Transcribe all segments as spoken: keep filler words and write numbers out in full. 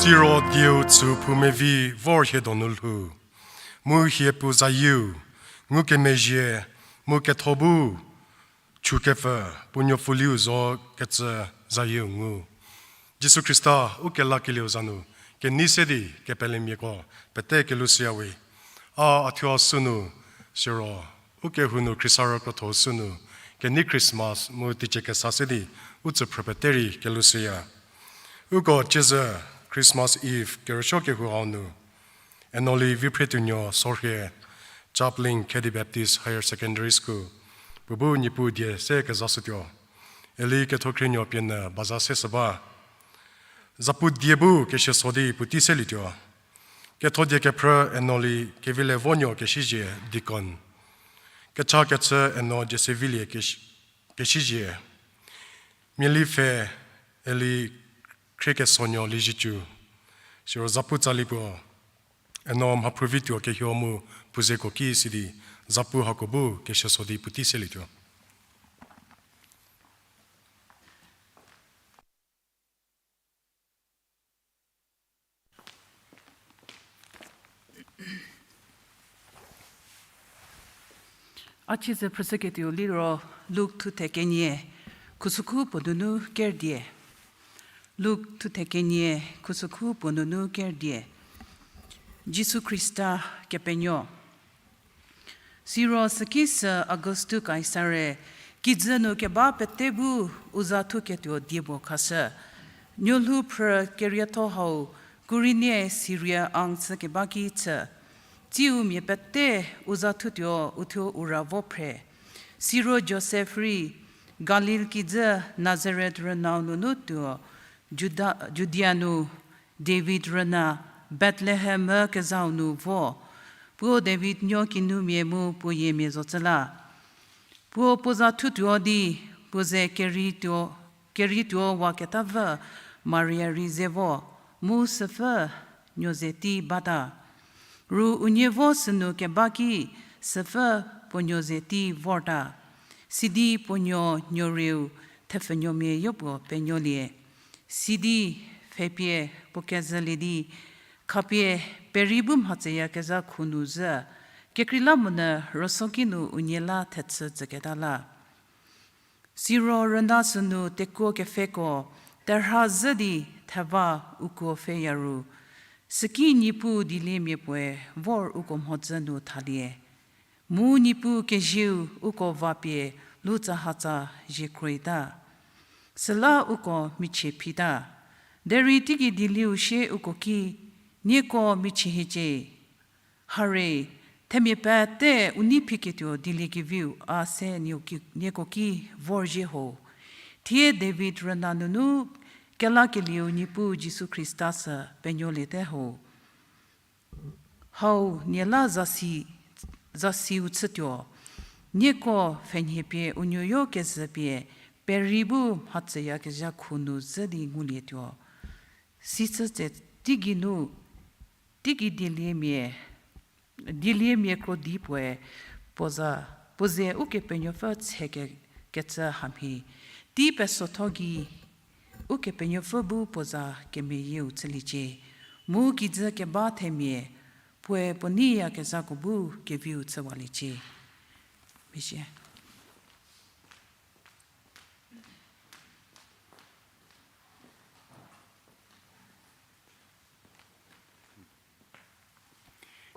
Siro dieu tsü phou mevi vor hie donu lhou, mu hie puo zayieu ngukemezhie, mu ketho bu chükepfü puo nuopfuliu zo kecü zayieu ngu. Jisu Khrista ukelakelieu za nu kenei se di kepelemiako pete kelushüyawe. A athuo sünu, siro ukehou nu khriesarü krotho sünu, kenei Christmas mu teicie kesa se di u tsüphrü pete rei kelushüya. Uko ciezü Christmas Eve kerüsuo kehou hau nu, Enoli Viphretuonuo Sorhie, Chaplain, Khedi Baptist Higher Secondary School, puo bu Niepuu die se kezashütuo. Eli Kethokhrienuo Pienyü baza se shü ba. Zapu die bu keshieso di puotei selietuo. Ketho die kephrü Enoli Kevile Vonuo Kesizie, Deacon. Kecha kechü Eno Jesevilie Kes-, Kesizie. Miali pfhe Eli Khriekesonuo Liezietsu. Siro zapu tsali puo Eno Mhaphruvituo Kehio mu puo zeko ki sidi zapu hako bu keshieso di puotei selietuo. A ciezü phrüshüketuo liro Luk thuthe kenie, khusükhu puo nunu ker die. Luk thuthe kenie, khusükhu puo nunu ker die. Jisu Khrista Kepenuo. Siro süki sü Agustu Kaisare, kijü nu keba pete bu u za thuketuo die puo khashü. Nuolhou phrü kerietho hau Kurini Siria ang chü keba ki chü. Tsiu mia pete u za thutuo uthuo u ra vo phre. Siro Josef rei Galil kijü Nazaret rünau nunu tuo, Juda, Judia nu David rüna Bethlehem kezhau nu vo. Puo David nuo kinumia mu puo yiemia zocü la. Puo puo za thutuo di, puo ze kerituo, kerituo waketa vü Maria rei ze vo, mu süpfü nuo ze tei bata. Ru unie vo sünu keba ki süpfü puo nuo ze tei vorta. Sidi puo nuo nuorieu thepfhenuomia yopuo penuolie. Sidi pfhepie puo kezhülie di, khapie perei bu mhatsüyakezha khu nu zhü, kekreilamonyü rüso ki nu unie la thechü tsüketa la. Siro rüna sünu tekuo kepfheko terha zhü di theva uko pfheya ru, süki Niepuu dieliemia puoe vor uko mhodzü nu thalie. Mu Niepuu kezieu uko vapie lutsahatsa zhie kroita. Süla uko michie phita. Derei teigei dieliu sie uko ki, nieko michie hiecie. Hare, themia pete u nei phiketuo dieliekeviu a se nieko ki, nieko ki vorzhie ho. Thie David rüna nunu kelakelieu Niepuu Jisu Khrista sü penuoliete ho. Hau nie la zasi, zasiu chütuo. Nieko pfhenhie pie u nuoyo kezhü pie perei bu mhatsüyakezha khu nu zhü di ngulietuo. Sitse tse teigei nu, teigei dieliemia, dieliemia krodi puoe puo za, puo ze Ukepenuopfü tsheke, kecü hamhie. Tei pesotho gei Ukepenuopfü bu puo za kemeyieu chüliecie. Mu kijü keba themia, puoe puo neiyakezhako bu keviu chüwaliecie. Michie.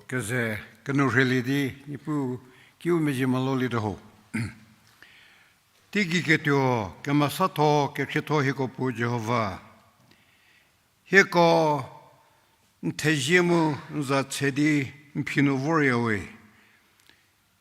Keze kenu rheilie di, Niepuu kiu mezhie molo lietuo ho. Teigei ketuo, kemesatho, kekhrietho hieko Puo Jihova. Hieko n thezie mu n za tse di n phi nu voryawe.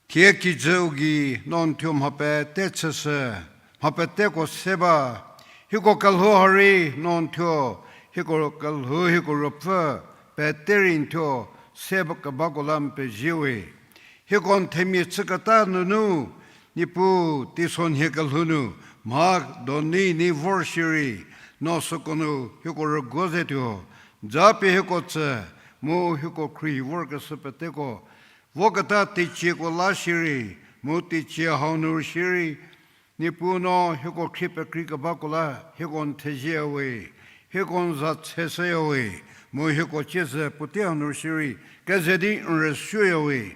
Thie kijüu gei no n thuo mha pete chüshü, mha peteko se ba. Hieko kelhou ha rei no n thuo, hieko kelhou, hieko ruopfü pete rei n thuo se ba kebako la n pezie we. Hieko n themia chüketa nunu, Niepuu teisonhie kelhou nu mha donei nei vor shierei, no süko nu hieko rüguo zetuo. Japie hieko tsü, mu hieko khruohi vorkeshü peteko voketa teicieko la shierei, mu teicie hau nu shierei, Niepuu no hieko khrie pekrei kebako la hieko n thezie we. hieko n za tsheshüyawe, mu hieko ciezü puotei hanu shierei keze di n rüsuoyawe.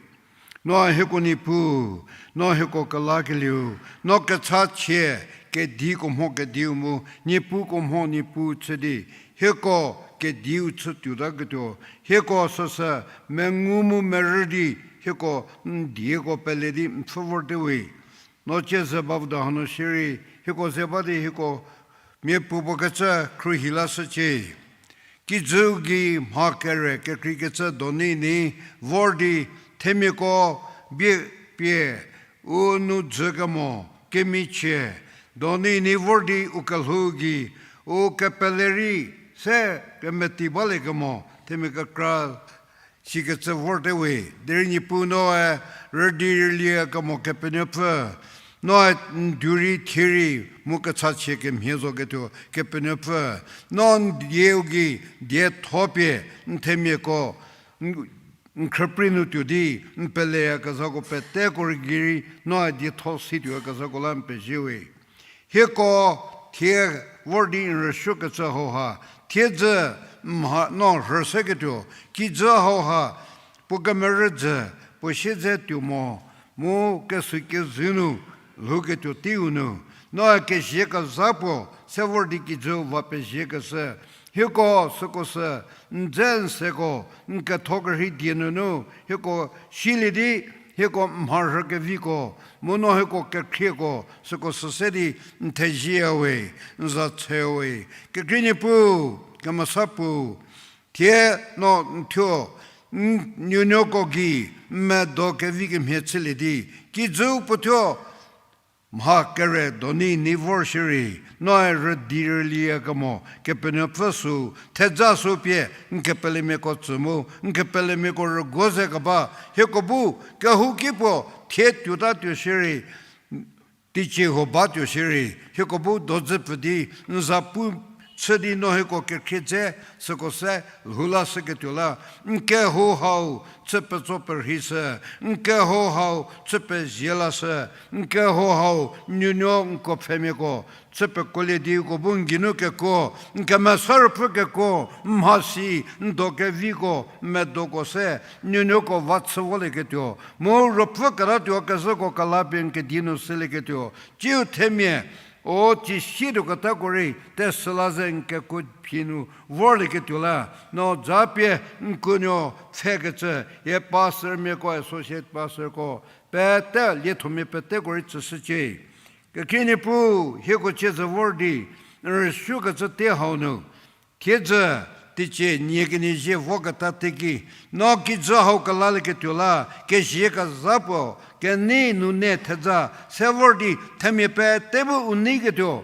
No hieko Niepuu, no hieko kelakelieu, no kechachie, kediko mho kediu mu niepuko mho niepuu chü di, hieko kediu chü tuotaketuo, hieko süsü mengu mu merü di, hieko n dieko pele di n pfhü vortewe. No ciezü bavüda hanu shierei hieko ze ba di hieko miapuopuo kecü khruohi lashücie. Kijüu gei mha kere kekreikecü doni ni vor di themiako bie pie u nu jükemo kemichie, doni ni vor di u kelhou gei u kepele rei se kemeti baliekemo themia kekra sikecü vortewe. Derei Niepuu noe rüdi rüliekemo Kepenuopfü, noe n du rei thie rei mu kechachie kemhie zoketuo Kepenuopfü, no n dieu gei dietho pie n themiako n khrüprei nu tuo di n peleyakezhako peteko rügei rei noe dietho situoyakezhako la n peziewe. Hieko thie vor di n rüsuokecü hauha, thiedzü mha no rhüseketuo, kijü hauha, puo kemerü jü, puo siedze tuo mo, mu kesükezhü nu lhouketuo teiu nu, noe kezie kezha puo se vor di kijüu va peziekeshü, hieko süko sü n dze n seko n ketho kerhei die nunu hieko silie di, hieko mharhü keviko, mu no hieko kekhrieko süko sü se di n thezieyawe, n za tshüyawe. Kekhrie Niepuu, kemesa Puu, thie no n thuo n nuonuoko gei n medo kevi kemhie chülie di, kijüu puothuo mha kere doni ni vor shierei, noe rüdi rüliekemo Kepenuopfü sü, theja sü pie n kepelemiako tsü mu n kepelemiako rüguo ze keba, hieko bu kehouki puo thie tuota tuo shierei, teicie huo ba tuo shierei, hieko bu dozü pfü di n za pu chü di no hieko kekhrie dze süko se lhou lashüketuo la, n kehou hau chü petso perhei shü, n kehou hau chü pezie lashü, n kehou hau nuonuo n ko pfhemiako chü pekuolie di uko bu n geinu kekuo, n kemesa ruopfü kekuo, n mhasi, n do keviko, n medoko se nuonuoko va chü volieketuo, mu ruopfü ketatuo kezhüko kela pie n kedi nu sülieketuo, tsiu themia, o, tsiesietuoketako rei tesüla ze n kekuo phi nu vorlieketuo la, no japie n kuonuo pfhekecü, hie pastormiako, associate pastorko, pete liethomia peteko rei tsüshücie. Kekhrie Niepuu, hieko tsiezü vor di n rüsuokecü tei hau nu, thiedzü teicie nie kenie zie voketa teki, no kijü hau kelalieketuo la, kezie kezha puo kenei nune theja se vor di themia pete bu u neiketuo,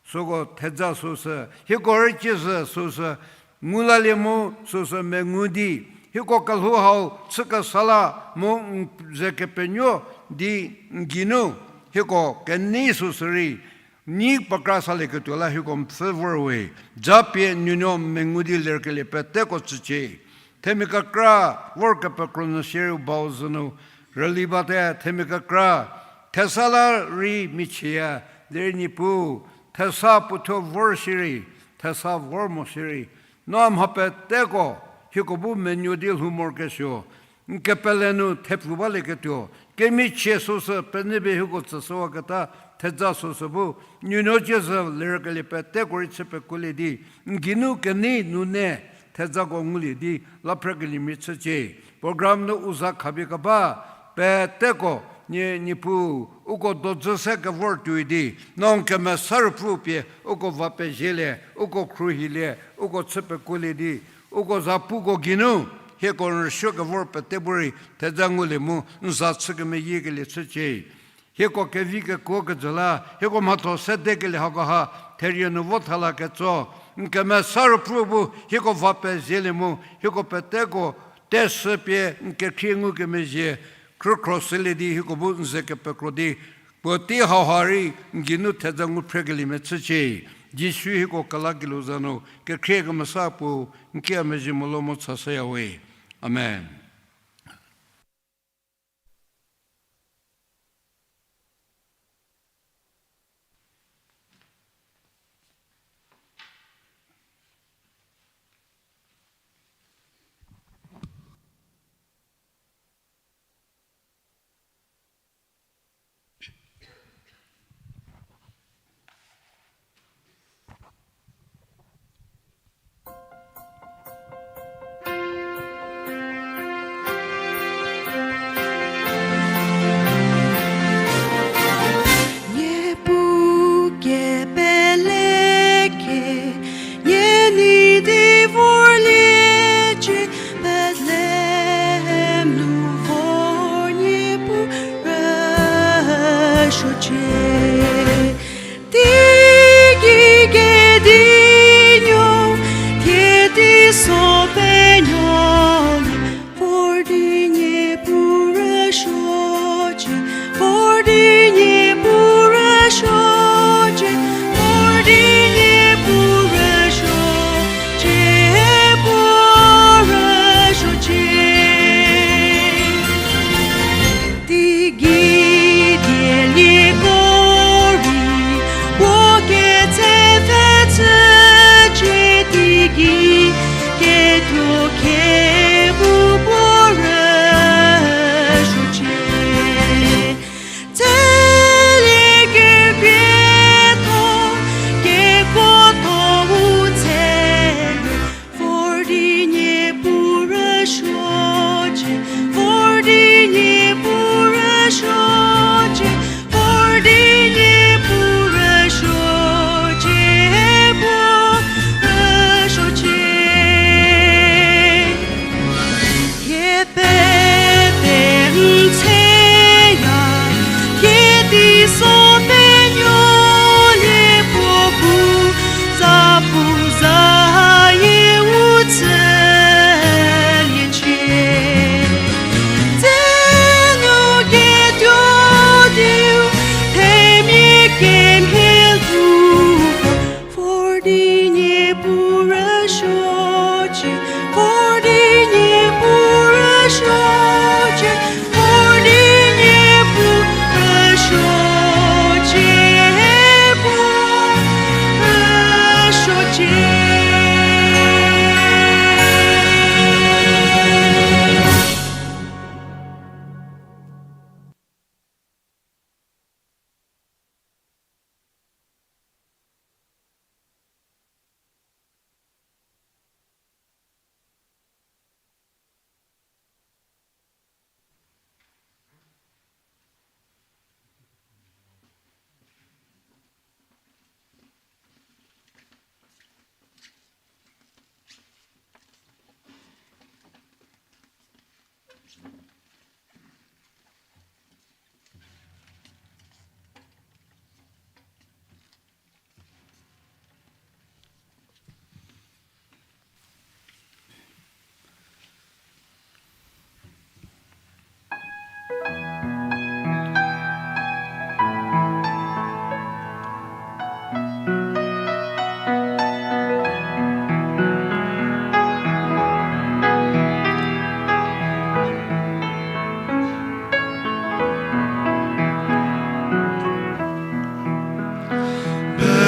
süko theja süsü hieko rei tsiezü süsü ngu lalie mu süsü mengu di, hieko kelhou hau chü kesa la mu n ze kepenuo di n geinu hieko kenei süsü rei nyi pekra salieketuo la hieko n pfhü vorwe, japie nuonuo mengu di lerkelie peteko tsücie. Themia kekra vor kepekro nu shierei u bau zhü nu rüli bate, themia kekra thesa la rei michieya, derei Niepuu, thesa puothuo vor shierei, thesa vor mo shierei, no mha peteko hieko bu menuo di lhou morokesuo, n kepele nu thepfu balieketuo, kemichie süsü penyü pie hieko tsüshüwaketa theja süsü bu nuonuo tsiezü lerkelie peteko rei chü pekuolie di, n geinu kenei nune thejako ngulie di la phrekeliemia chücie. Program nu u za khapie keba peteko, nie, Niepuu, uko dozü se kevor tuoi di, no n kemesa ruopfü pie uko va pezielie, uko khruohilie, uko chü pekuolie di, uko za puko geinu hieko n rüsuo kevor pete bu rei theja ngulie mu n za chü kemeyiekelie chücie. Hieko kevi kekuo kejü la hieko mhatho sedekelie hakoha therie nu vo tha la ketso, n kemesa ruopfü bu hieko va pezielie mu hieko peteko tesü pie n kekhrie ngukemezhie khrükhro shülie di hieko bu n ze kepekro di, puotei hauha rei n geinu thedze ngu phrekeliemia chücie. Jisu hieko kelakelieu za nu kekhrie kemesa puo n ki a mezhie molo mo chashüyawe. Amen.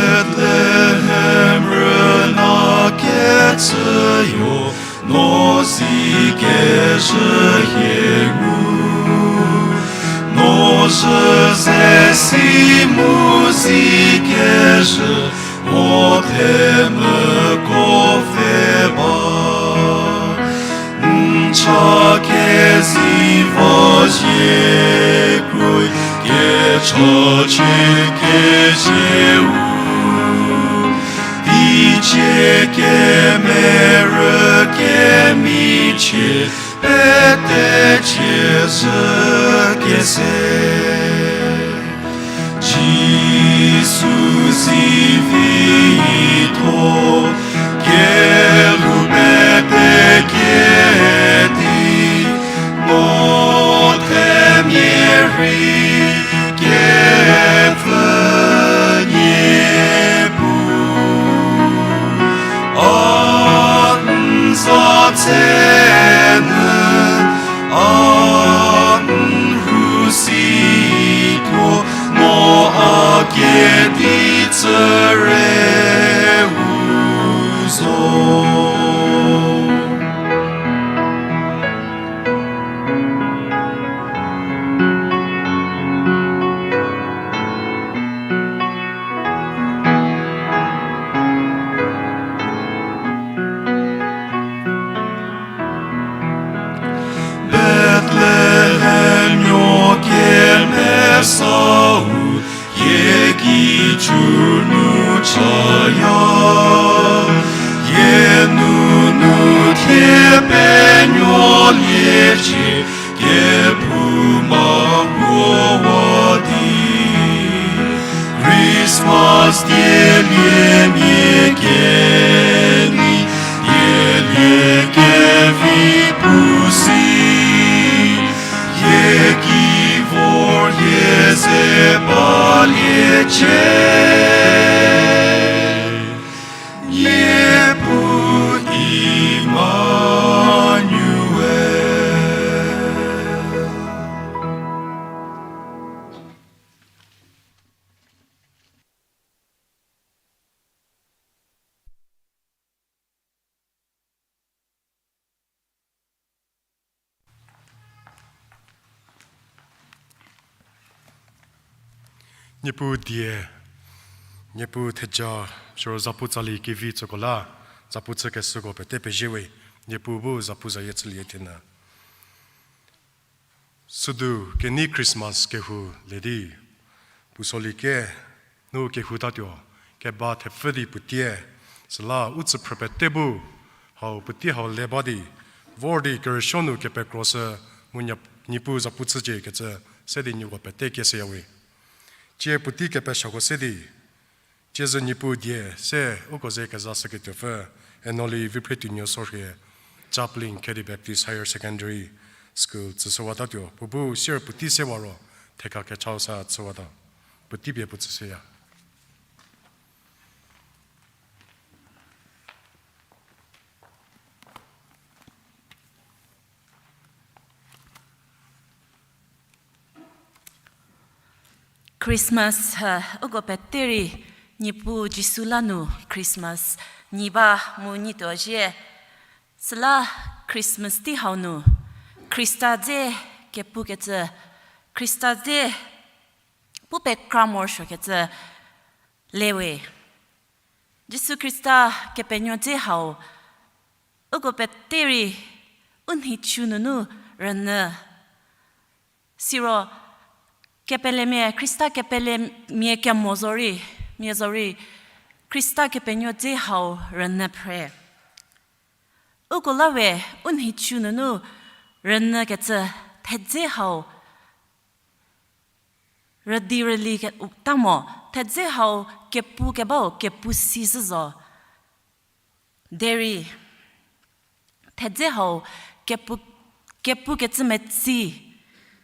Bethlehem rüna kecüyo, no zi kezhü hie ngu, no zhü ze si mu zi kezhü, mo themüko pfhe ba. N cha keziva zie kroi, kechachie kezieu, teicie kemerü kemichie, pete cie zhü kese. Jisu zivi tho, kelhou pete kedi, no themia rei kepfü Niepuu. A n za tse nyü, a n rhu si tuo, no a kedi tsüre u zo. Bethlehem nuo kemesau, hie kijü nu chaya, hie nunu thie penuoliecie, kephouma huowa di. Christmas dielie mia kenyi, dielie kevi pusi, hie ki vor hie ze baliecie. Niepuu Emmanuel. Niepuu die, Niepuu theja, siro zapu tsali kevi tsüko la, zapu chükeshüko pete pezie we, Niepuu bu zapu zayie chülie thienyü. Südu kenei Christmas kehou le di, puo solie ke, nu kehou tatuo, keba thepfü di puotie, süla u tsüphrü pete bu, hau puotei hau le ba di, vor di kerüsuo nu kepekroshü, mu Niepuu zapu chücie kecü, se di nieko pete kieshüya we. Tie puotei kepeshako se di, tie zü Niepuu die se uko ze kezashüketuopfü, Enoli Viphretuonuo Sorhie, Chaplain Khedi Baptist Higher Secondary School tsüshüwatatuo, puo bu sier puotei sewa ro, theka kechau sa chüwata, puotei pie puo tsüshüya. Christmas, uko pete rei Niepuu Jisu la nu Christmas nyi ba mu nyituo zhie. Süla Christmas tei hau nu Khrista dze kepukecü, Khrista dze pu pekra morosuokecü le we. Jisu Khrista Kepenuo dze hau uko pete rei u nhicu nunu rünyü. Siro kepelemia, Khrista kepelemia kemo zorei, mia zorei, Khrista Kepenuo dze hau rünyü phre. Uko la we u nhicu nunu rünyükecü thedze hau rüdi rüli ke-, u ta mo, thedze hau kepu kebau kepu si zhü zo. Derei, thedze hau kepu, kepukecü metsi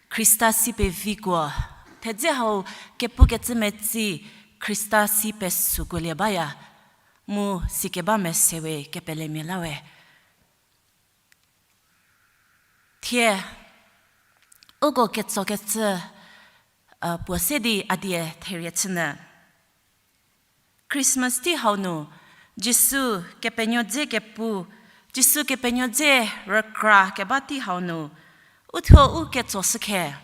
Khrista si pevikuo. Thedze hau kepukecü metsi Khrista si pesukuolie baya. Mu sikeba mese we kepelemia la we. Thie, uko ketsokecü, puo se di a die therie chünyü. Christmas tei hau nu, Jisu Kepenuo dze kepu, Jisu Kepenuo dze rükra keba tei hau nu, uthuo u ketsoshükhe.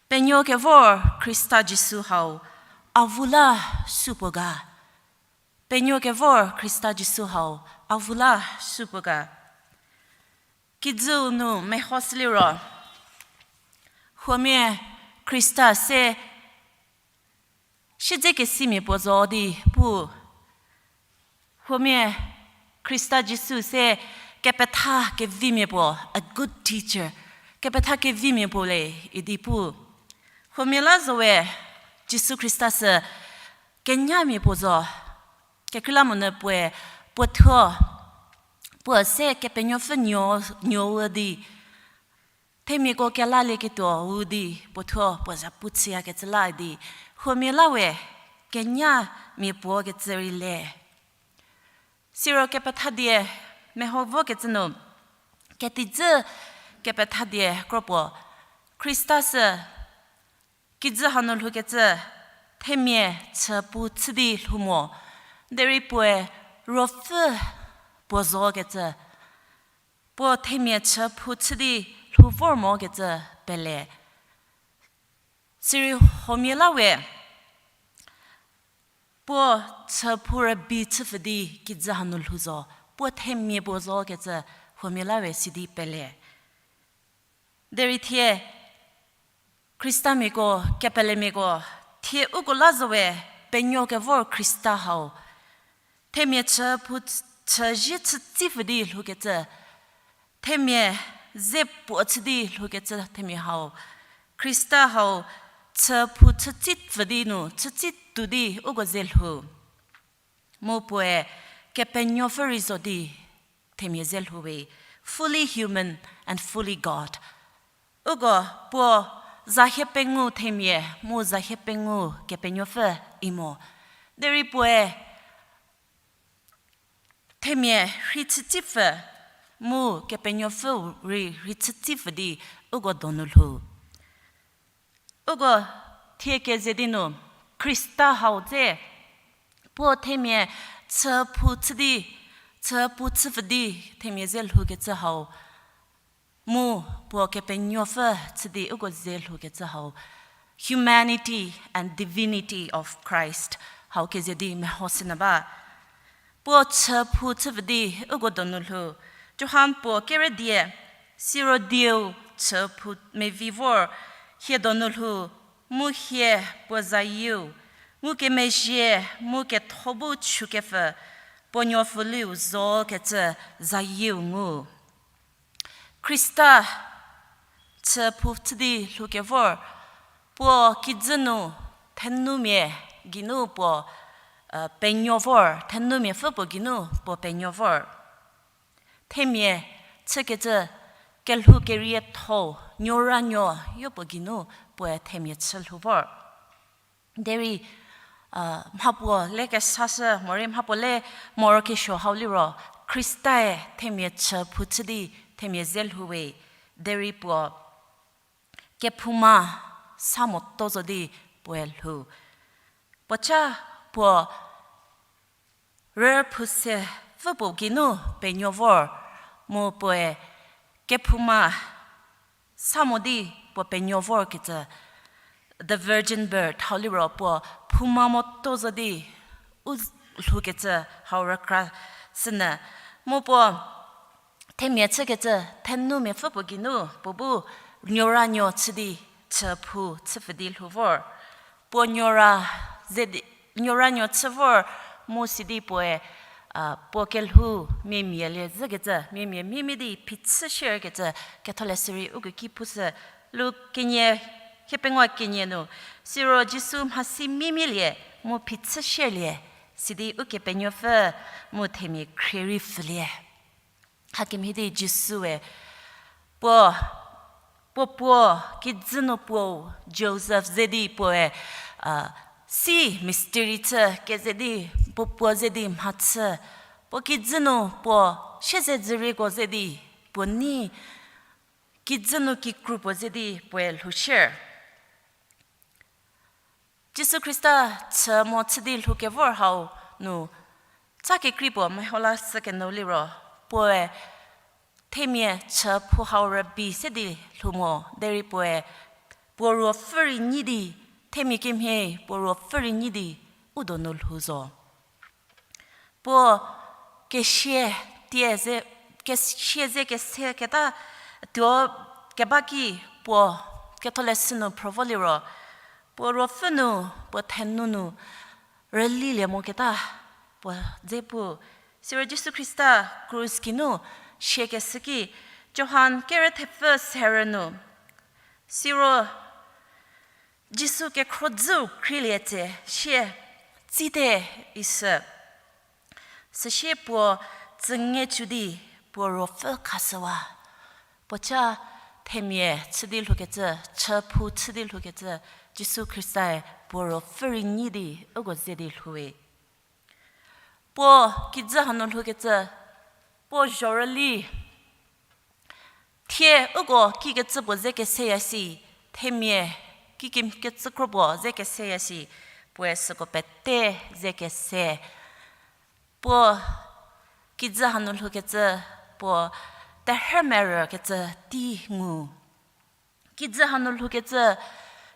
Penuo kevor Khrista Jisu hau, a vu la supuo ga. Penuo kevor Khrista Jisu hau, a vu la supuo ga. Kijüu nu mehoshüliro, huomia Khrista se siedzekesimia puo zo di pu. Huomia Khrista Jisu se kepetha kevimia puo, a good teacher, kepetha kevimia puo le idi pu. Huomia la zo we Jisu Khrista sü kenyamia puo zo, kekreilamonyü puoe, puo thuo, puo se Kepenuopfü nuo, nuou di, themiako kelalieketuou di, puo thuo puo zhapu chüyakecü la di, huomia la we kenyamia puo kecü rei le. Siro kepethadie meho vokecü nu, ketijü kepethadie kro puo, Khrista sü kijü hanu lhoukecü, themia chü pu chü di lhou mo, derei puoe Ruopfü puo zokecü, puo themia chü pu chü di lhou vor mokecü pele. Sirei huomia la we, puo chü pu rübei chüpfü di kijü hanu lhou zo, puo themia puo zokecü huomia la we sidi pele. Derei thie, Khristamiako, kepelemiako, thie uko la zo we, penuo kevor Khrista hau, themia chü pu chü zhie chütsipfü di lhoukecü, themia ze puo chü di lhoukecü themia hau, Khrista hau chü pu chütsipfü di nu chütsi tuo di uko ze lhou. Mu puoe Kepenuopfü rei zo di themia ze lhou we, fully human and fully God. Uko puo za hie pengou themia mu za hie pengou Kepenuopfü imo. Derei puoe themia rhei chütsipfü mu Kepenuopfüu rei rhei chütsipfü di uko donu lhou. Uko thie keze di nu, Khrista hau dze, puo themia chü pu chü di, chü pu chüpfü di themia ze lhoukecü hau, mu puo Kepenuopfü chü di uko ze lhoukecü hau, humanity and divinity of Christ, hau keze di mehoshünyü ba. Puo chü pu chüpfü di uko donu lhou. Johan puo kerüdie, siro dieu chü pu mevi vor, hie donu lhou, mu hie puo zayieu, ngukemezhie mu ketho bu chükepfü, puo nuopfüliu zokecü zayieu ngu. Khrista chü pu chü di lhoukevor, puo kijü nu thenumia geinu puo, penuo vor, thenumia pfü puo geinu puo penuo vor. Themia chükecü kelhou kerietho, nuoranuo yopuo geinu puoe themia chü lhou vor. Derei, mhapuo le kesashü, morei mhapuo le morokesuo hau liro, Khristae themia chü pu chü di themia ze lhou we, derei puo kephouma, sa moto zo di puoe lhou. Puoca puo rüphuse pfü puo geinu penuo vor, mu puoe kephouma sa mo di puo penuo vorkecü, the virgin birth, hau liro puo phouma moto zo di u lhoukecü hau rükra sünyü. Mu puo themia chükecü, thenumia pfü puo geinu puo bu nuoranuo chü di chü phu chüpfü di lhou vor. Puo nuora ze di, nuoranuo chü vor, mu sidi puoe, a, puo kelhou miamia lie zhükecü, miamia mimia di phichü shierkecü, Ketholeshü rei uko ki pushü, Luk kenie, hiepengou kenie nu, siro Jisu mhasi mimia lie, mu phichü shierlie, sidi Ukepenuopfü mu themia khrie rei pfhülie. Hakemhie di Jisue, puo, puo puo, kijü nu puo, Josef ze di puoe, a, si mystery chü keze di, puo puo ze di mhachü, puo kijü nu puo, siezedzürieko ze di, puo nei, kijü nu kikru puo ze di puoe lhoushie. Jisu Khrista chü mo chü di lhoukevor hau nu, cha kekrei puo mehola sükenu liro, puoe themia chü phu hau rübei se di lhou mo, derei puoe puo ruopfü rei nyi di, themia kemhie puo ruopfü rei nyi di, u donu lhou zo. Puo kesia tie ze, kesia ze kese keta tuo keba ki puo Ketholeshü nu phrü vo liro, puo ruopfü nu, puo thenu nu, rülilie moketa, puo dze pu. Siro Jisu Khrista krus geinu siakeshü ki, Johan kerü thepfü serü nu. Siro Jisu kekhrodzüu khrielie tse sie, tsite, isü. Süsie puo tsüngecü di puo ruopfü khashüwa. Puoca themia chü di lhoukecü, chü phu chü di lhoukecü, Jisu Khristae puo ruopfü rei nyi di uko ze di lhou we. Puo kijü hanu lhoukecü, puo zhorüli. Thie uko kikecü puo ze keseya si, themia kikecü kro puo ze keseya si, puoe süko pete ze kese. Puo kijü hanu lhoukecü, puo terhü merükecü tei ngu. Kijü hanu lhoukecü,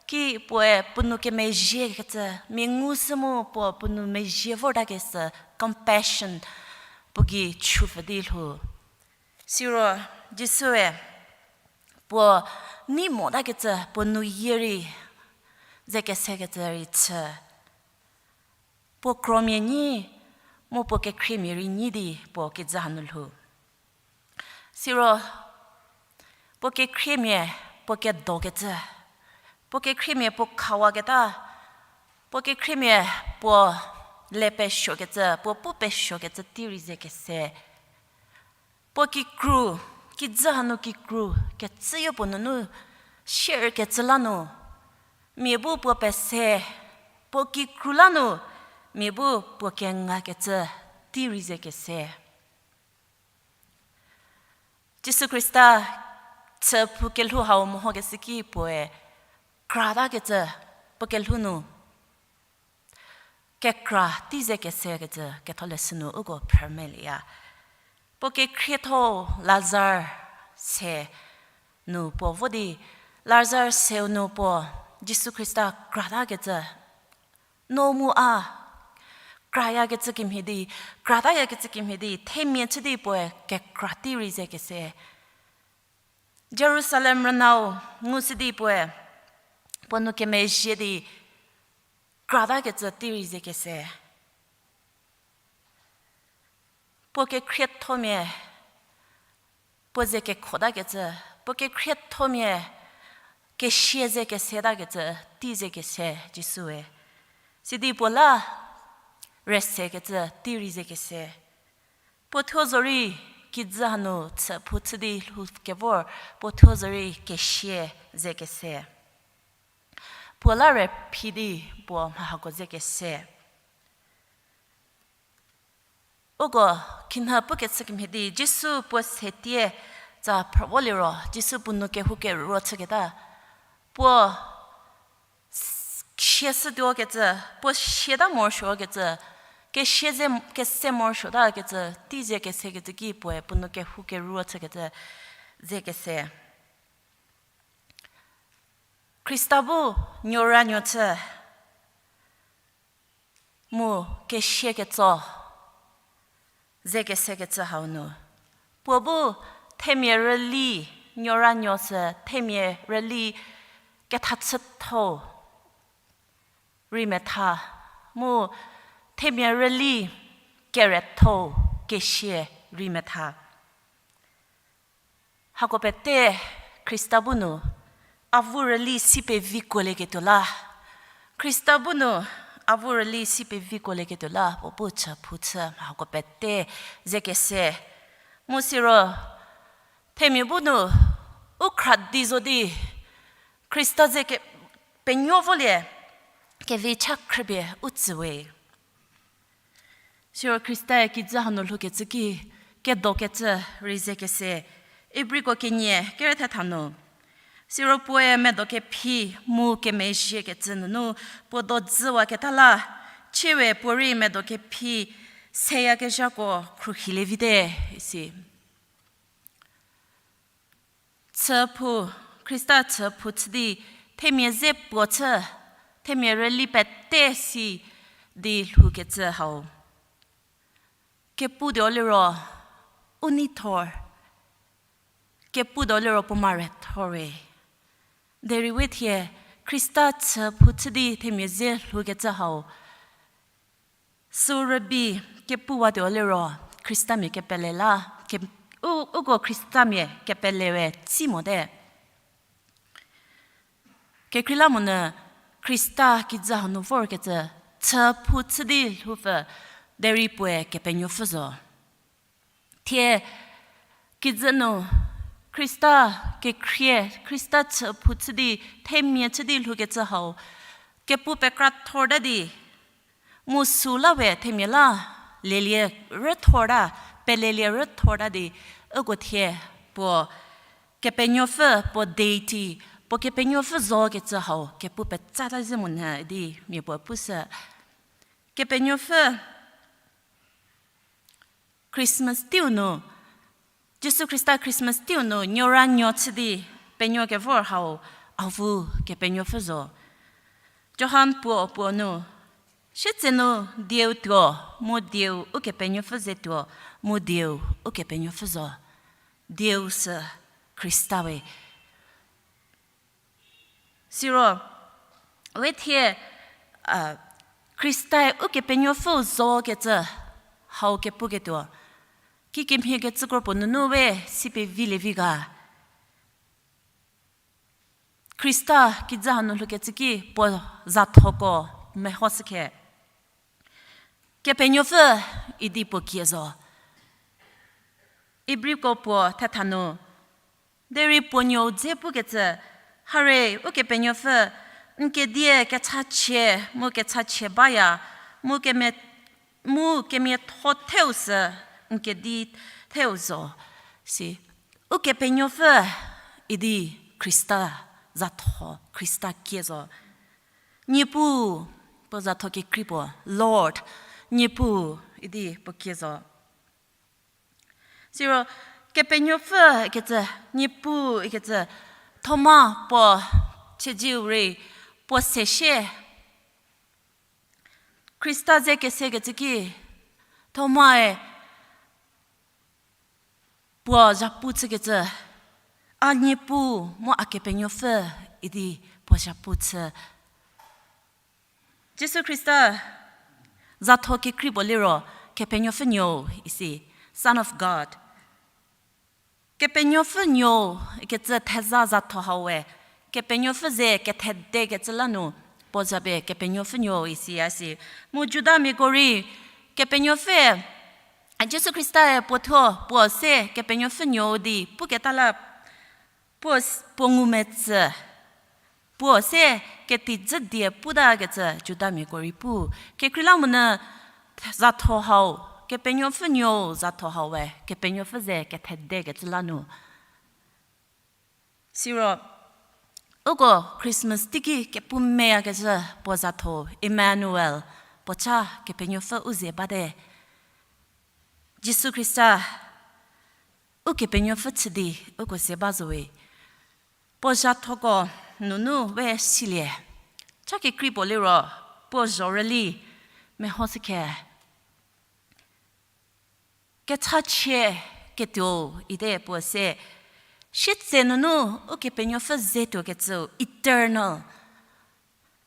ki puoe puo nou kemezhiekecü, mia ngu sü mu puo puo nou mezhie vortakeshü, compassion, puo gei chupfü di lhou. Siro Jisue puo nei motakecü puo nou yie rei ze kesekecü rei chü. Puo kromia nyi, mu puo kekhriemia rei nyi di puo kijü hanu lhou. Siro puo kekhriemia puo kedokecü, puo kekhriemia puo khawaketa, puo kekhriemia puo le pesuokecü, puo pu pesuokecü tei rei ze kese. Puo kikru, kijü hanu kikru kecüyo puo nunu shierkecü la nu, mia bu puo pese, puo kikru la nu, mia bu puo kengakecü tei rei ze kese. Jisu Khrista chü phu kelhou hau mehokeshü ki puoe kratakecü puo kelhou nu kekra tei ze kesekecü Ketholeshü nu uko phrümelieya. Puo kekhrietho Lazar se nu puo vo di, Lazar seu nu puo Jisu Khrista kratakecü, no mu a krayakecü kemhie di, kratayakecü kemhie di themia chü di puoe kekra tei rei ze kese. Jerusalem rünau ngushü di puoe puo nou kemezhie di kratakecü tei rei ze kese. Puo kekhriethomia puo ze kekhotakecü, puo kekhriethomia kesia ze kesetakecü tei ze kese Jisue. Sidi puo la rüsekecü tei rei ze kese. Puo thuo zorei kijü hanu chü phu chü di lhoukevor, puo thuo zorei kesia ze kese. Puo la rüphi di puo mha hako ze kese. Uko khinhie pukecü kemhie di Jisu puo setie tsa phrü vo liro, Jisu puo nou kehoukeruo chüketa. Puo sieshütuo kecü, puo sieta morosuo kecü, kesie ze kese morosuota kecü, tei ze kese kecü ki puoe puo nou kehou keruo chükecü, ze kese. Khrista bu nuoranuo chü, mu kesie ketso, ze kese kecü hau nu. Puo bu themia rüli, nuoranuo sü themia rüli kethachütho rei metha, mu themia rüli keretho kesie rei metha. Hako pete Khrista bu nu avu rüli si pevikuolieketuo la. Khrista bu nu avu rüli si pevikuolieketuo la, puo bu chü phu chü hako pete ze kese. Mu siro, themia bu nu u khra di zo di, Khrista ze ke-, penuo volie, kevi cha khrüpie u tsüwe. Siro Khrista-e kijü hanu lhoukecü ki, kedokecü rei ze kese, Ibriko kenie kere thetha nu. Siro puoe medo kephi mu kemezhiekecü nunu puo do dzüwaketa la, chiewe puo rei medo kephi seyakezhako khruohilie vite, isi. Chü phu, Khrista chü phu chü di, themia ze puo chü, themia rüli pete si di lhoukecü hau. Keputuo liro, u neithor. Keputuo liro puo mare thor we. Derei we thie, Khrista chü phu chü di themia ze lhoukecü hau. Sü rübei kepuwatuo liro, Khristamia kepele la, ke-, u-, uko Khristamia kepele we tsi mote. Kekreilamonyü Khrista kijü hanu vorkecü, chü phu chü di lhoupfü, derei puoe Kepenuopfü zo. Thie kijü nu Khrista kekhrie, Khrista chü phu chü di, themia chü di lhoukecü hau, kepu pekra thorta di, mu süla we themia la, lelie rüthorta, pelelie rüthorta di, uko thie puo Kepenuopfü, puo deity, puo Kepenuopfü zokecü hau kepu petsata zhü monyü di mia puo pushü. Kepenuopfü Christmas teiu nu, Jisu Khrista Christmas teiu nu nuoranuo chü di penuo kevor hau avu Kepenuopfü zo. Johan puo puo nu, sietsenu dieu tuo, mu dieu Ukepenuopfü ze tuo, mu dieu Ukepenuopfü zo. Dieu sü Khrista we. Siro, we thie, a, Khristae Ukepenuopfüu zokecü hau kepuketuo kikemhie kecü kro puo nunu we si pevilie vi ga. Khrista kijü hanu lhoukecü ki puo zathoko mehoshükhe. Kepenuopfü idi puo kie zo. Ibriko puo thetha nu, derei puo nuou dze pukecü, hare Ukepenuopfü n kedie kechachie, mu kechachie baya, mu kemia, mu kemiatho theu sü n kedi theu zo. Si, Ukepenuopfü idi Khrista zatho, Khrista kie zo. Niepuu, puo zatho kekrei puo, Lord, Niepuu idi puo kie zo. Siro, Kepenuopfü ikecü, Niepuu ikecü, Thoma puo chiedziu rei, puo se sie. Khrista ze kesekecü ki, Thomae puo zhapu chükecü, a Niepuu mu a Kepenuopfü idi puo zhapu chü. Jisu Khrista zatho kekrei puo liro, Kepenuopfü Nuou isi, Son of God. Kepenuopfü Nuou ikecü theza zatho hau we, Kepenuopfü ze kethedekecü la nu, puo zapie Kepenuopfü Nuou isi a si. Mu Judamiako rei, Kepenuopfü, Jisu Khristae puo thuo, puo se Kepenuopfü Nuou di puketa la, puo s-, puo ngumetsü, puo se ketijü die putakecü Judamiako rei pu. Kekreilamonyü zatho hau, Kepenuopfü Nuou zatho hau we, Kepenuopfü ze kethedekecü la nu. Siro, Uko Christmas teiki kepumeyakecü puo zatho Emmanuel, puo cha Kepenuopfü u ze bate. Jisu Khrista, Ukepenuopfü chü di uko ze ba zowe. Puo zathoko nunu we silie. Cha kekrei puo liro, puo zhorüli mehoshükhe. Kechachie ketuo ite puo se, sietse nunu Ukepenuopfü ze tuokecüu, eternal.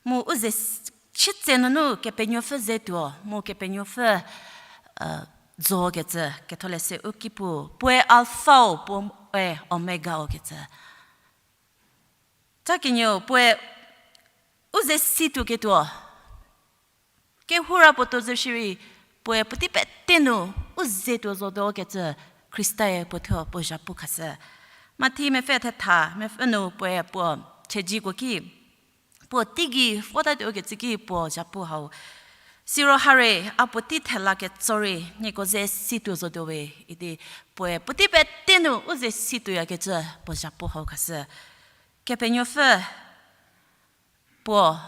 Mu u ze s-, sietse nunu Kepenuopfü ze tuo, mu Kepenuopfü, zokecü, Ketholeshü u ki pu, puoe Alpha-u, puoe Omega-u kecü. Cha kenieu, puoe u ze si tuoketuo. Kehoura puo tuo zo shierei, puoe puotei pete nu u ze tuo zotuo kecü, Khrista-e puo thuo puo zhapu khashü. Mathi mepfü thetha, mepfü nu puoe puo chejiko ki, puo teigei votatuo kecü ki puo zhapu hau. Siro hare, a puotei thela ketso rei, nieko ze si tuo zotuo we, idi puoe puotei pete nu u ze si tuoyakecü puo zhapu hau khashü. Kepenuopfü puo,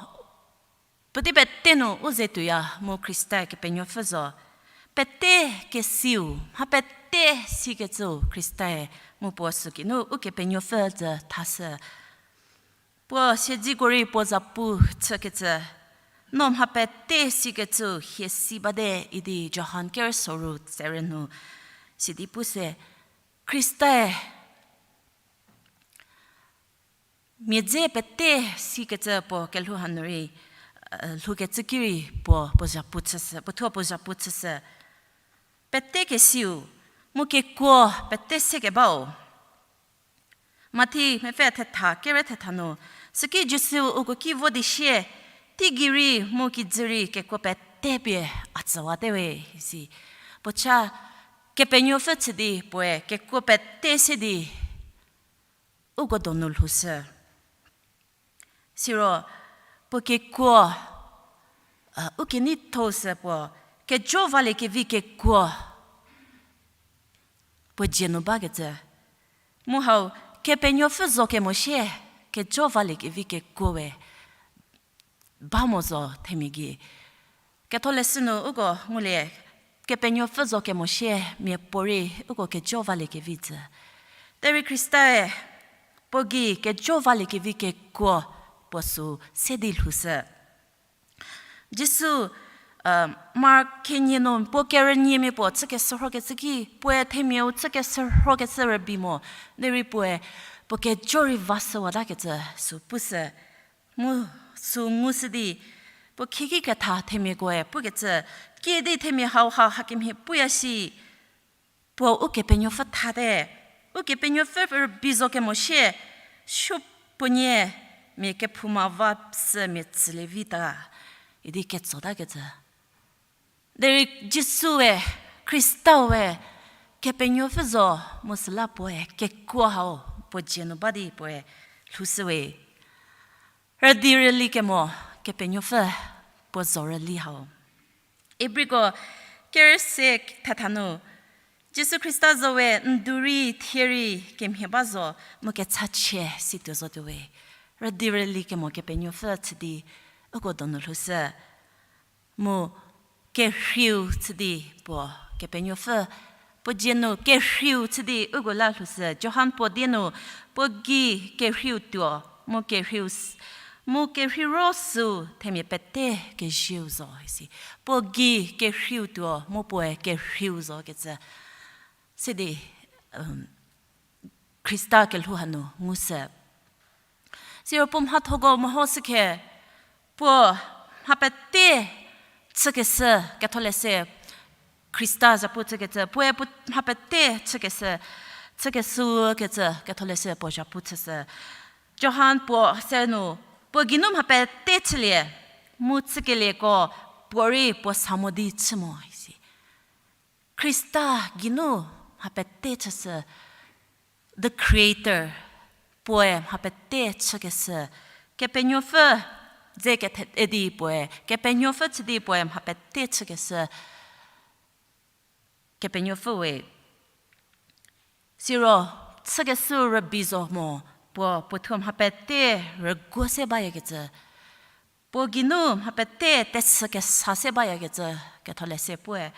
puotei pete nu u ze tuoya mu Khrista Kepenuopfü zo. Pete kesiu, mha pete sikecüu Khrista-e mu puo süki nu Ukepenuopfü zü thashü. Puo siedziko rei puo zapu chükecü, no mha pete sikecüu hie si bate idi Johan kerüsoru tserü nu sidi pu se, Khrista-e mia dze pete sikecü puo kelhou hanu rei, lhoukecü ki rei puo, puo zhapu chüshü, puo thuo puo zhapu chüshü. Pete kesiu, mu kekuo pete sekebau. Mathi mepfü thetha, kere thetha nu, süki Jisu uko ki vo di sie, teigei rei mu kijü rei kekuo pete pie a tsüwate we, isi. Puo cha, Kepenuopfü chü di puoe kekuo pete se di uko donu lhoushü. Siro, puo kekuo, u keneitho sü puo, kejo valiekevi kekuo, puo dzie nu bakecü. Mu hau, Kepenuopfü zo kemo sie, kejo valiekevi kekuo we ba mo zo themia gei. Ketholeshü nu uko ngulie, Kepenuopfü zo kemo sie miapuorei uko kejo valiekevi tsü. Derei Khrista-e puo gei kejo valiekevi kekuo puo sü se di lhoushü. Jisu, Mark khenie nu puo kerüniemia puo chükeshürhokecü ki, puoe themiau chükeshürhokecü rübei mo, derei puoe puo kejo rei vashüwatakecü sü pushü. Mu sü ngushü di, puo khieki ketha themiakoe pukecü, kiüdi themia hauha hakemhie puya shi, puo Ukepenuopfü thate, Ukepenuopfü rübei zo kemo sie, supuonie mia kephouma va sü mia tsülie vita, idi ketsotakecü. Derei Jisu-e, Khrista-e, Kepenuopfü zo mu süla puoe kekuo hau puo dzie nu ba di puoe lhoushüwe. Rüdi rüli kemo Kepenuopfü puo zhorüli hau. Ibriko kerüse thetha nu, Jisu Khrista zowe ndu rei thie rei kemhie ba zo mu kechachie situo zotuowe. Rüdi rüli kemo Kepenuopfü chü di uko donu lhoushü. Mu kerheiu chü di puo Kepenuopfü, puo dzie nu kerheiu chü di uko la lhoushü. Johan puo die nu, puo gei kerheiu tuo, mu kerheiu s-, mu kerheiro süu themia pete kezieu zo isi. Puo gei kerheiu tuo, mu puoe kerheiu zo kecü. Sidi, Khrista kelhou hanu ngushü. Siro puo mhathoko mehoshükhe, puo mha pete chükeshü, Ketholeshü, Khrista zhapu chükecü, puoe puo mha pete chükeshü, chükeshü kecü, Ketholeshü puo zhapu chüshü. Johan puo se nu, puo geinu mha pete chülie, mu chükelieko puorei puo sa mo di chü mo isi. Khrista geinu mha pete chüshü, the creator, puoe mha pete chükeshü, Kepenuopfü dze kethe-, e di puoe, Kepenuopfü chü di puoe mha pete chükeshü, Kepenuopfü we. Siro, chükeshü rübei zo mo, puo, puo thuo mha pete rüguo se bayakecü, puo geinu mha pete tesü kesa se bayakecü, Ketholeshü puoe.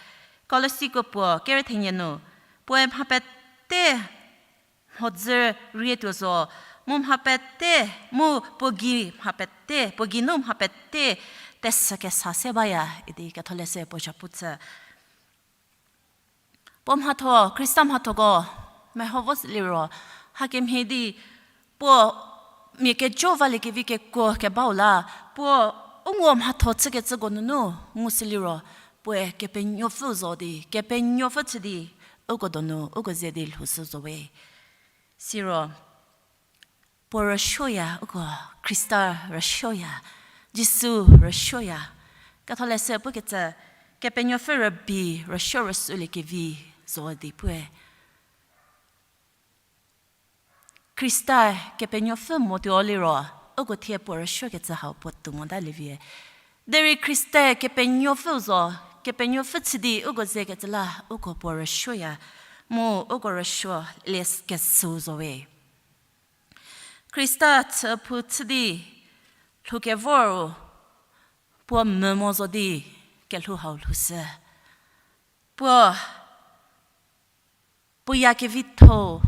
Kolosiko puo kere thenie nu, puoe mha pete mhodzü rietuo zo, mu mha pete, mu puo gei mha pete, puo geinu mha pete tesü kesa se baya idi Ketholeshü puo zhapu chü. Puo mhatho, Khrista mhathoko meho vo sü liro, hakemhie di puo mia kejo valiekevi kekuo kebau la, puo u ngo mhatho chükecüko nunu ngu sü liro, puoe Kepenuopfü zo di, Kepenuopfü chü di, uko donu, uko ze di lhoushü zo we. Siro, puo rüsuoya, uko Khrista rüsuoya, Jisu rüsuoya. Ketholeshü pukecü, Kepenuopfü rübei rüsuo rüsuoliekevi zo di puoe. Khrista Kepenuopfü motuo liro, uko thie puo rüsuokecü hau puo tou mota lievie. Derei Khrista Kepenuopfü zo, Kepenuopfü chü di uko zekecü la, uko puo rüsuoya, mu uko rüsuo liekesüu zo we. Khrista chü phou chü di lhoukevoru, puo mvü mo zo di kelhou hau lhoushü. Puo, puoya kevitho,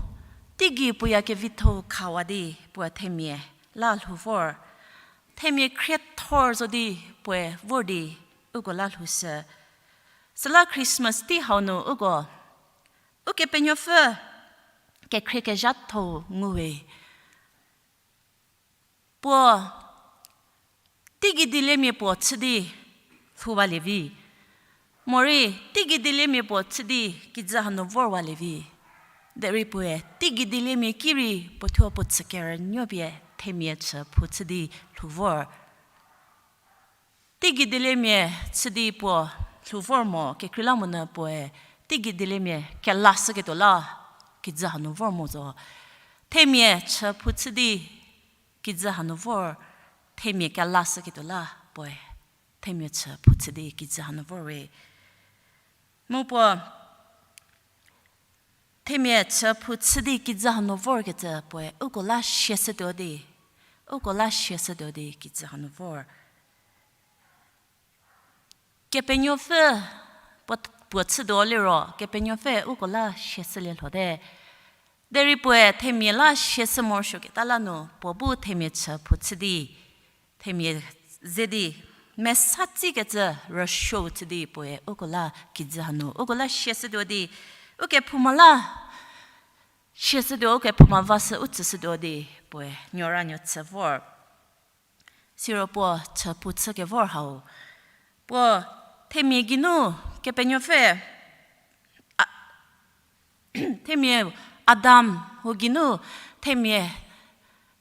teigei puoya kevitho khawa di puo themia la lhou vor. Themia khriethor zo di puoe vor di uko la lhoushü. Süla Christmas tei hau nu uko Ukepenuopfü kekhrie kezhatho ngu we. Puo, teigei dieliemia puo chü di lhouwalie vi. Morei, teigei dieliemia puo chü di kijü hanu vorwalie vi. Derei puoe, teigei dieliemia ki rei puo thuo puo chü kerünuo pie themia chü phou chü di lhou vor. Teigei dieliemia chü di puo lhou vor mo, kekreilamonyü puoe, teigei dieliemia kelashüketuo la kijü hanu vor mo zo. Themia chü phou chü di kijü hanu vor, themia kelashüketuo la puoe, themia chü phou chü di kijü hanu vor we. Mu puo, themia chü phou chü di kijü hanu vorkecü puoe, uko la siashütuo di, uko la siashütuo di kijü hanu vor. Kepenuopfü puo, puo chütuo liro, Kepenuopfü uko la siashülie lhote. Derei puoe themia la siashü morosuoketa la nu, puo bu themia chü phou chü di, themia ze di, mesa tsikecü rüsuou chü di puoe uko la kijü hanu, uko la siashütuo di, ukephouma la siashütuo, ukephouma vashü u tsüshütuo di puoe nuoranuo chü vor. Siro puo chü phou chükevor hau. Puo themia geinu Kepenuopfü, a, themia Adam-u geinu themia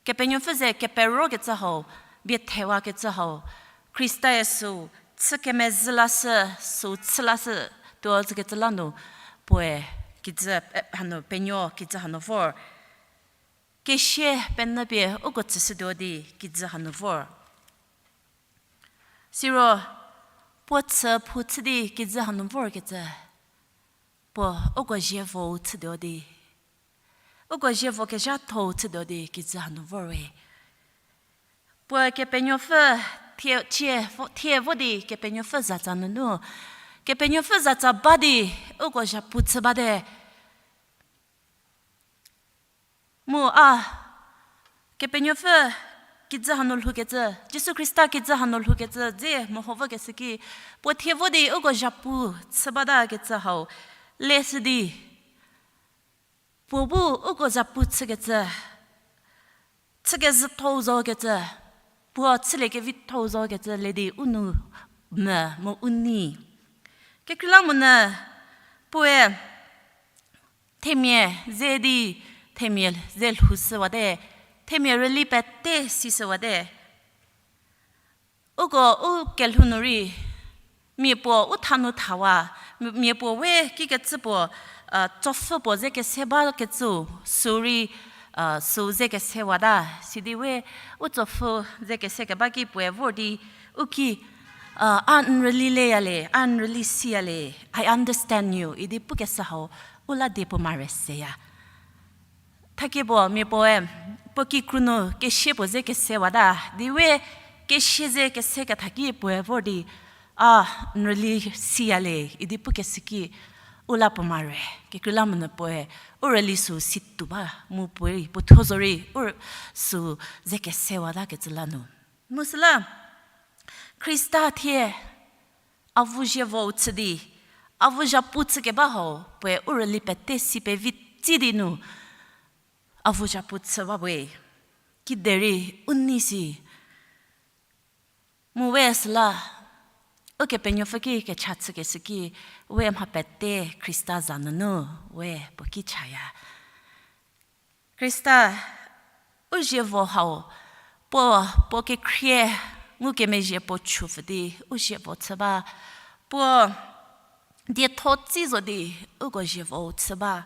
Kepenuopfü ze keperokecü hau, bie thewakecü hau, Khrista-e süu chü kemezhü lashü, süu chü lashü tuo zükecü la nu, puoe kijü, e, hanu penuo kijü hanu vor. Kesia penyü pie uko tsüshütuo di kijü hanu vor. Siro puo chü phou chü di kijü hanu vorkecü, puo uko zievo chütuo di, uko zievo kezhathou chütuo di kijü hanu vor we. Puo Kepenuopfü thie, thie vo, thie vo di Kepenuopfü zatsa nunu, Kepenuopfü zatsa ba di uko zhapu chü bate. Mu a, Kepenuopfü kijü hanu lhoukecü, Jisu Khrista kijü hanu lhoukecü dze meho vokeshü ki, puo thie vo di uko zhapu chü batakecü hau leshü di, puo bu uko zhapu chükecü, chükezhüthou zokecü, puo chüliekevithou zokecü le di u nou mvü mu u nei. Kekreilamonyü puoe themia ze di, themia ze lhoushüwate, themia rüli pete sishüwate. Uko u kelhou nu rei, mia puo u thanu thawa, mia puo we kikecü puo, a, tsopfhü puo ze kese bakecü, süu rei, a, süu ze kesewata, sidi we u tsopfhü ze kese keba ki puoe vor di, u ki, a, a n rüli leya le, a n rüli siya le, I understand you, idi pukeshü hau, u la die puo mare seya. Thakie puo mia puoe, puo kikru nu kesie puo ze kesewata, di we kesie ze kese kethaki puoe vor di, a, n rüli siya le, idi pukeshü ki, u la puo mare, kekreilamonyü puoe, u rüli sü situo ba, mu puoe, puo thuo zorei, u sü ze kesewata kecü la nu. Mu süla, Khrista thie, avu zievo chü di, avu zhapu chükeba hau, puoe u rüli pete si pevi tsi di nu, avu zhapu chü ba we, kiderei u nei si. Mu we süla, Ukepenuopfü ki kecha chükeshü ki, we mha pete Khrista za nunu, we puo ki chaya. Khrista, u zievo hau, puo, puo kekhrie, ngukemezhie puo chupfü di, u zievo chü ba, puo, dietho tsi zo di, uko zievo chü ba,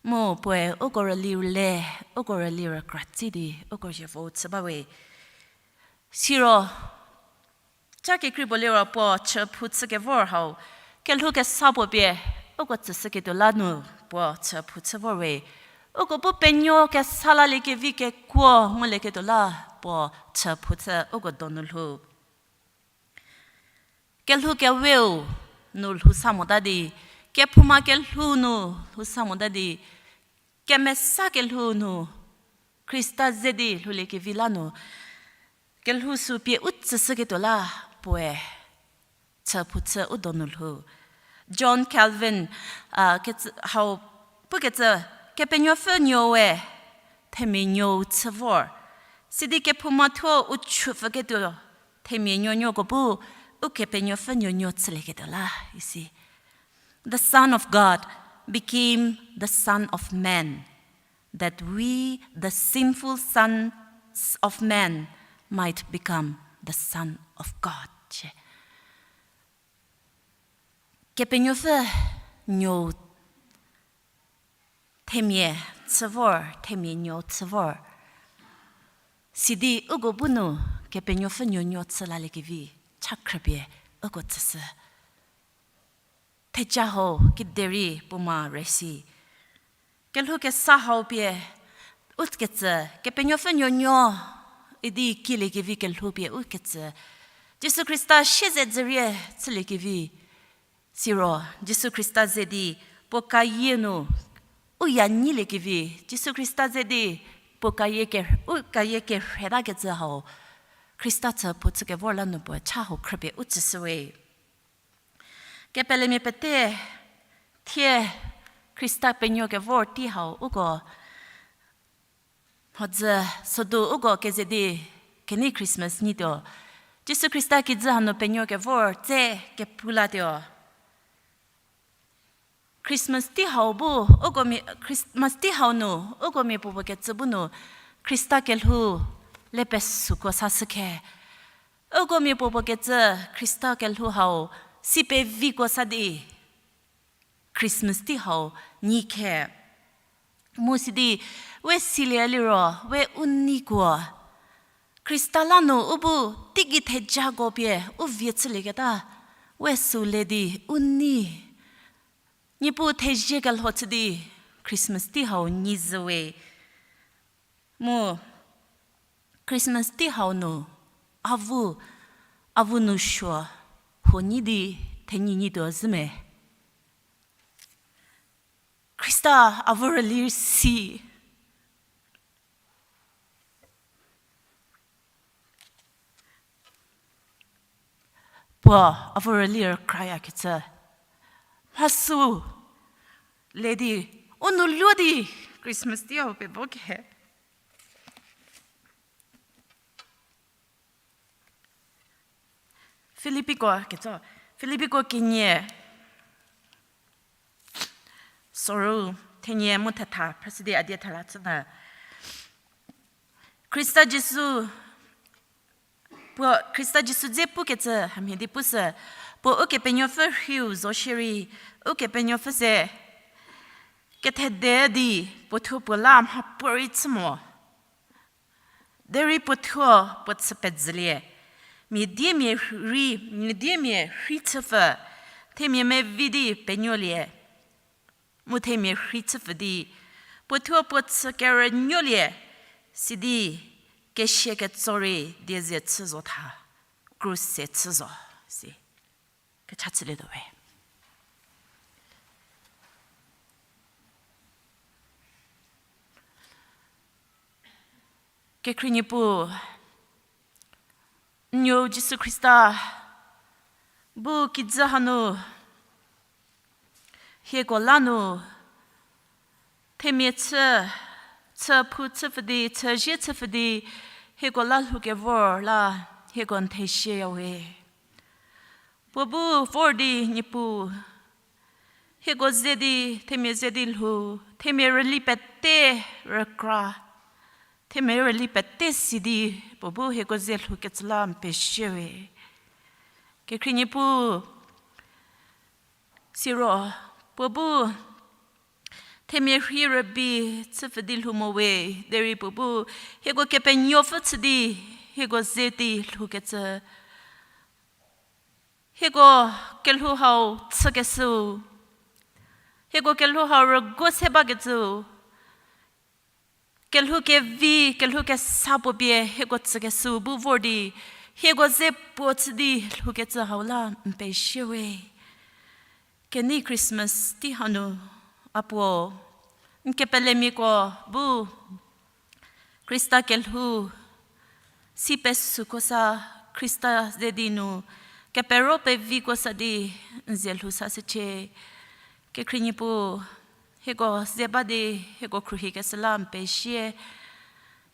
mu puoe, uko rüli le, uko rüli rükra tsi di, uko zievo chü ba we. Siro, ca kekrei puo liro puo chüphou chü kevor hau, kelhou kesa puo pie, uko tsüshüketuo la nu puo chüphou chü vor we. Uko bu penuo kesa laliekevi kekuo ngulieketuo la puo chüphou chü uko donu lhou. Kelhou keweu nu lhou sa mota di, kephouma kelhou nu lhou sa mota di, kemesa kelhou nu Khrista ze di lhouliekevi la nu, kelhou sü pie u tsüshüketuo la puoe chüphou chü u donu lhou. John Calvin, a, kecü, hau pukecü, Kepenuopfü nuoe themia nuou chü vor. Sidi kephouma thuo u chupfüketuo themia nuonuoko bu Ukepenuopfü nuonuo chülieketuo la, isi. The Son of God became the Son of Man, that we, the sinful sons of man, might become the Son of God. Kepenuopfü nuou themia chü vor, themia nuou chü vor. Sidi uko bu nu Kepenuopfü nuonuo chü laliekevi cha khrüpie uko tsüshü. Theja hau kiderei puo ma resi. Kelhou kesa hau pie u ketsü, Kepenuopfü nuonuo idi kiliekevi kelhou pie u ketsü. Jisu Khrista siezedzürie chüliekevi. Siro, Jisu Khrista ze di puo kayie nu u ya nyiliekevi, Jisu Khrista ze di puo kayie ke, u kayie kerhetakecü hau, Khrista chüphou chü kevor la nu puo cha hau khrüpie u tsüshüwe. Kepelemia pete thie Khrista penuo kevor tei hau uko mhodzü sodu uko keze di kenei Christmas nyituo. Jisu Khrista kijü hanu penuo kevor tse kepu latuo. Christmas tei hau bu, uko mia, Christmas tei hau nu, uko mia puopuo kecü bu nu, Khrista kelhou le pesuko sashü khe. Uko mia puopuo kecü Khrista kelhou hau si peviko sa di Christmas tei hau nyi khe. Mu sidi, we silie liro, we u neiko. Khrista la nu u bu teigei thejako pie u vie chülieketa, we süu le di u nei. Niepuu thezie kelho chü di Christmas tei hau nyi zhüwe. Mu Christmas tei hau nu avu, avu nu suo huo nyi di thenyi nyituo zhü me. Khrista avu rüli si. Puo avu rüli rükrayakecü. Mha süu le di, u nu luo di Christmas tei hau pevo khe. Filipiko ketso, Filipiko kenie, soru, thenie mu thetha, phrüshü di a die thela chünyü. Khrista Jisu, puo Khrista Jisu dze pukecü hamhie di pushü, puo Ukepenuopfü rhiu zo shierei, Ukepenuopfü se kethede di puo thuo puo la mhapuorei chü mo. Derei puo thuo puo chü pezülie. Mia diemia rei, mia diemia rhei chüpfü, themia mevi di penuolie. Mu themia rhei chüpfü di, Puothuo puo chü kerünuolie, sidi kesia ketso rei die ze chü zo tha, krus se chü zo, si kecha chülietuo we. Kekhrie Niepuu, n nuo Jisu Khrista bu kijü hanu hieko la nu themia chü, chü phu chü pfü di, chü zie chü pfü di, hieko la lhoukevor la, hieko n thezie ya we. Puo bu vor di Niepuu, hieko ze di, themia ze di lhou, themia rüli pete rükra, themia rüli pete si di, puo bu hieko ze lhoukecü la n pezie we. Kekhrie Niepuu, siro, puo bu themia rhei rübei chü pfü di lhou mo we, derei puo bu hieko Kepenuopfü chü di, hieko ze di lhoukecü, hieko kelhou hau chükeshüu, hieko kelhou hau rüguo se bakecüu, kelhou kevi, kelhou kesa puo pie hieko tsükeshüu bu vor di, hieko ze puo chü di lhoukecü hau la n pezie we. Kenei Christmas tei hanu, a puo, n kepelemiako bu Khrista kelhou si pesüko sa, Khrista ze di nu kepero peviko sa di n ze lhou sashücie. Kekhrie Niepuu, hieko ze ba di hieko khruohikeshü la n pezie.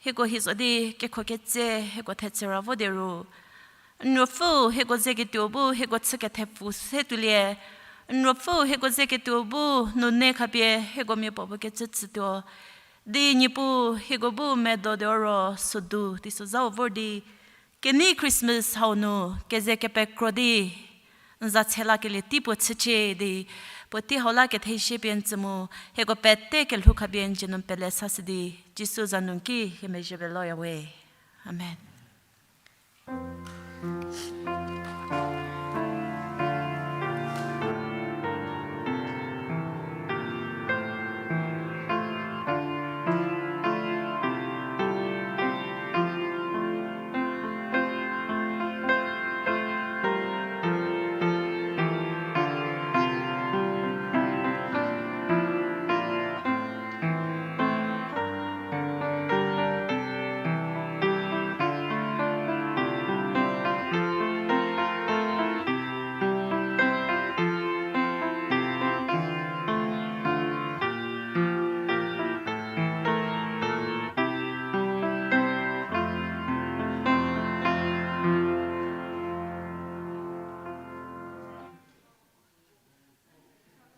Hieko hi zo di kekhoketse hieko thetsüra vo di ru, n Ruopfü hieko ze ketuo bu hieko chü kethepfu se tuolie. N Ruopfü hieko ze ketuo bu nune khapie hieko miapuo bu kecü tsütuo. Di Niepuu hieko bu medo di oro sodu teisozhau vor di, kenei Christmas hau nu keze kepekro di n za chelakelie tei puo chücie di, puotei hau la kethezie pie n tsü mu, hieko pete kelhou khapie n dzie nu pele sashü di, Jisu za nu ki hie mezhie pelo ya we. Amen.